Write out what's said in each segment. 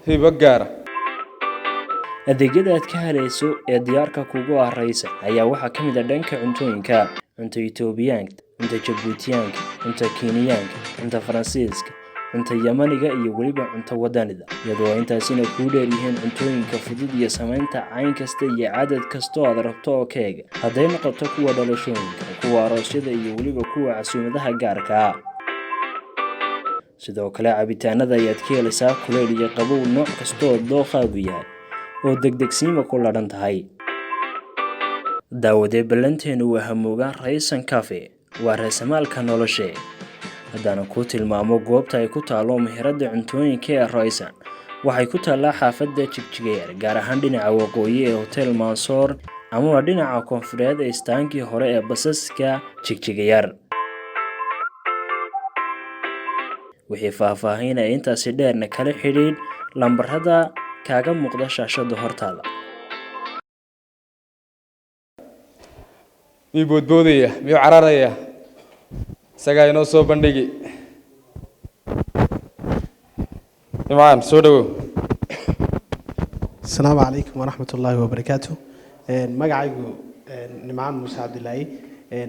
Hibo gaara. Adeegyada aad ka helayso ee diyaarka kugu ah Raysan ayaa waxaa ka mid ah dhanka cuntooyinka: cunto Itoobiyaanka, cunto Jabuutiyaanka, cunto Kiiniyaanka, cunto Faransiiska, cunto Yamaniga iyo weliba cunto wadanida, iyadoo intaasina kuu dheer yihiin cuntooyinka fudud iyo samaynta cayn kasta iyo cadad kastoo aad rabto oo keega, hadday noqoto kuwa dhalashooyinka, kuwa aroosyada iyo weliba kuwa casuumadaha gaarka ah. Sidoo kale cabitaanada ayaad ka helaysaa kuleyl iyo qabow, nooc kasta oo dookhaagu yahay oo degdegsiima ku ladhan tahay. Daawadee, ballanteenu waa hamoogaan Raysan Cafe, waa raasamaalka noloshe. Haddaana kuu tilmaamo goobta ay ku taalo meherada cuntooyinka ee Raysan, waxay ku taallaa xaafadda Jigjigayer, gaar ahaan dhinaca waqooyi ee Hotel Mansoor amaba dhinaca koonfureed ee istaankii hore ee basaska Jigjigayar. Wixii faahfaahinaya intaasi dheerna kala xidhiidh lambarada kaaga muuqda shaashada hortaada. Miyuu boodboodaya, miyuu cararaya? Isagaa inoo soo bandhigi. Nimcaan, soo dhawow. Asalaamu calaykum waraxmat ullaahi wabarakaatu. Magacaygu Nimcaan Muuse Cabdilaahi.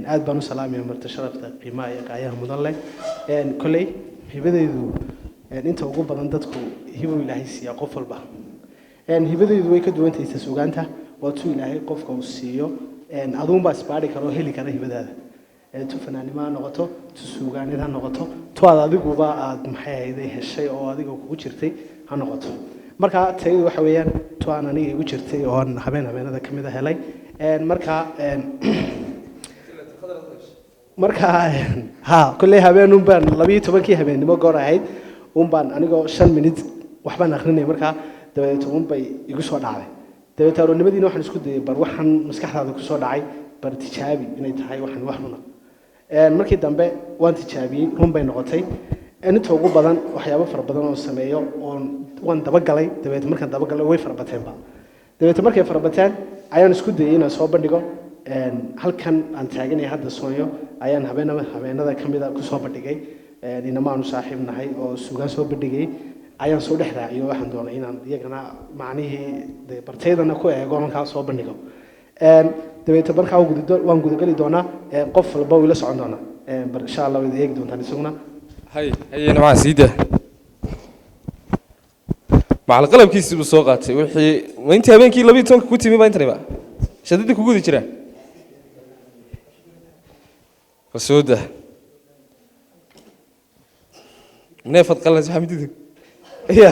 Aad baan u salaamaya marti sharafta qiimaha iyo qaayaha mudan leh. Kolley hibadaydu, inta ugu badan dadku hibow Ilaahay siiya qof walba. Hibadaydu way ka duwantahay suugaanta, waa tuu Ilaahay qofka uu siiyo, aduunbaa isbaadhi kara oo heli kara hibadaada. Tu fanaannimo ha noqoto, tu suugaanid ha noqoto, tu aad adiguba aad maxay ahayday heshay oo adiga kugu jirtay ha noqoto. Marka tayadu waxa weeyaan tu aan aniga igu jirtay oo aan habeen habeenada ka mid a helay. Marka ha kolley habeen un baan 12-kii habeennimo goor ahayd un baan anigoo 5 minute waxbaan akrinay, markaa dabadeet un bay igu soo dhacday. Dabeet aroornimadiina waxaan isku dayay bar waxaan maskaxdaada kusoo dhacay bar tijaabi inay tahay waxaan wax runa. Markii dambe waan tijaabiyey, run bay noqotay. Inta ugu badan waxyaabo fara badan oo sameeyo oon waan dabagalay. Dabeet markaan dabagalay way farabateenba. Dabeet markay farabateen ayaan isku dayay inaan soo bandhigo. Halkan aan taaganaya hadda Soonyo ayaan habeenaba habeenada ka mida kusoo bandhigay. Inama aanu saaxiib nahay oo suugaan soo bandhigay ayaan soo dhex raaciyo. Waxaan doonay inaan iyagana macnihii dee bartaydana ku eego markaa soo bandhigo. Dabeete markaa waan gudageli doonaa. Qof walba wuu ila socon doonaa. Bar insha Allah waad eegi doontaan isaguna. Hay haye Nimcaan, sii daa. Macal qalabkiisii buu soo qaatay. Wixii ma intii habeenkii 12-ka ku timi baa intani ba shadadii ku gudi jira. Bal soo daa neefad qalas waxaa mididu ya.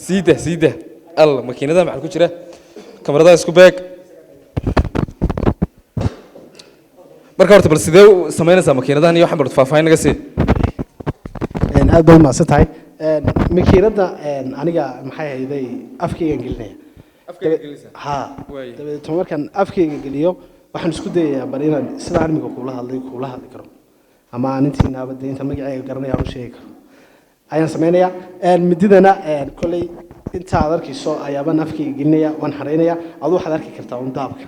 Sii daa, sii daa. Alla, makiinadaha maxaa ku jira? Kamaradaha isku beeg. Marka horta bal sidee u samaynaysaa makiinadahan iyo waxaan? Bal faahfaahin naga sii. Aad baad umahadsan tahay. Makiinadda aniga maxay hayday afkaygaan gelinaya. Afkayga gelinaysaa? Ha. Waaya. Dabadeetna markaan afkayga geliyo waxaan isku dayayaa bar inaan sida armiga kuula hadli karo ama aan intii naabadda inta magacayga garanaya aan u sheegi karo ayaan samaynayaa. Mididana kolley inta aad arkayso ayaabaan afkayga gelinaya, waan xaraynaya. Adu waxaad arki kartaa un daabka.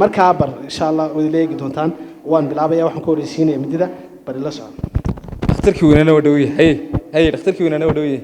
Markaa bar insha Allah waad ila eegi doontaan. Waan bilaabaya, waxaan ku horeysiinaya midida. Bar ila soco. Dhakhtarkii weynaana waa dhow yahay. Haye haye, dhakhtarkii weynaana waa dhow yahay.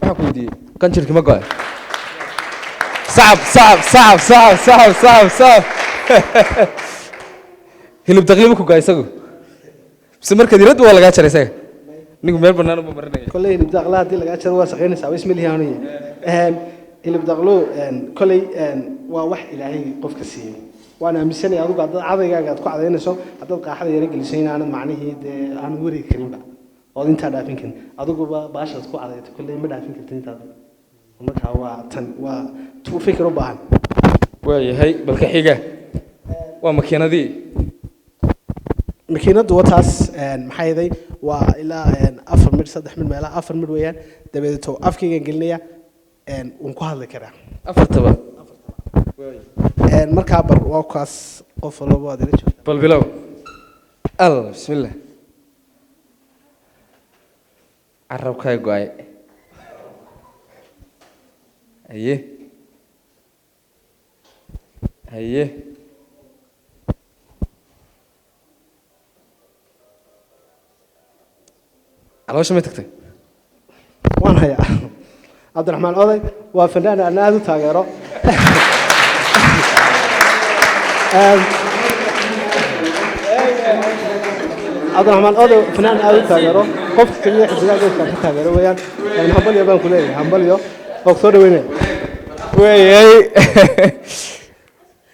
Waxaan ku weydiiyey, qanjirkii ma go'ay? Sacab, sacab, sacab, sacab, sacab, sacab, sacab. Hilib daqli ma ku go'ay isagu mise markaad iraddu waa lagaa jaray isaga? Ninku meel bannaan uma marinaya. Kolley hilib daqla haddii lagaa jaro waa shaqaynaysaa, waa ismalihi anuye. Hilib daqlu kolley waa wax Ilaahay qofka siiyey. Waan aaminsanaya adigu haddaad cadaygaaga aad ku cadaynayso, haddaad qaaxada yara geliso, inaanad macnihii dee aanad wareegi karinba ood intaa dhaafin karin. Adiguba baashaad ku cadayto kolley ma dhaafin kartin intaad. Markaa waa tan waa tuu fikir u baahan. Waayahay, balka xiga waa makiinadii. Makiinaddu waa taas. Maxaa yeelay waa ilaa 4 midh, 3 midh, meelaha 4 midh weeyaan. Dabadeeto afkaygaan gelinaya, waan ku hadli karaa. Afartaba Markaa bar waa kaas, qof walba waad ila joogtaa. Bal bilow. Alla, bismillah, carabkaa go-ay. Haye haye, caloosha may tagtay? Waan hayaa. Cabdiraxmaan Oday waa fanaan aan aada u taageero. Cabdiraxmaan Oday fanaan aada u taageero, qofka keliya xidigaha geeska ka taageero weeyaan. Hambalyo baan ku leeyahay, hambalyo oo kusoo dhaweynaya. Weyay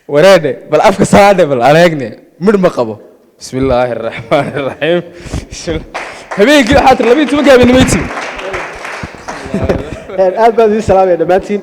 wareedhe, bal afka saadhe, bal aneegne midh ma qabo. Bismi illaahi araxmaan araxiim. Bismillah. Habeenkii waxaa tiri 12-ka habeenimay timi. Aad baan idin salaamaya dhammaantiin.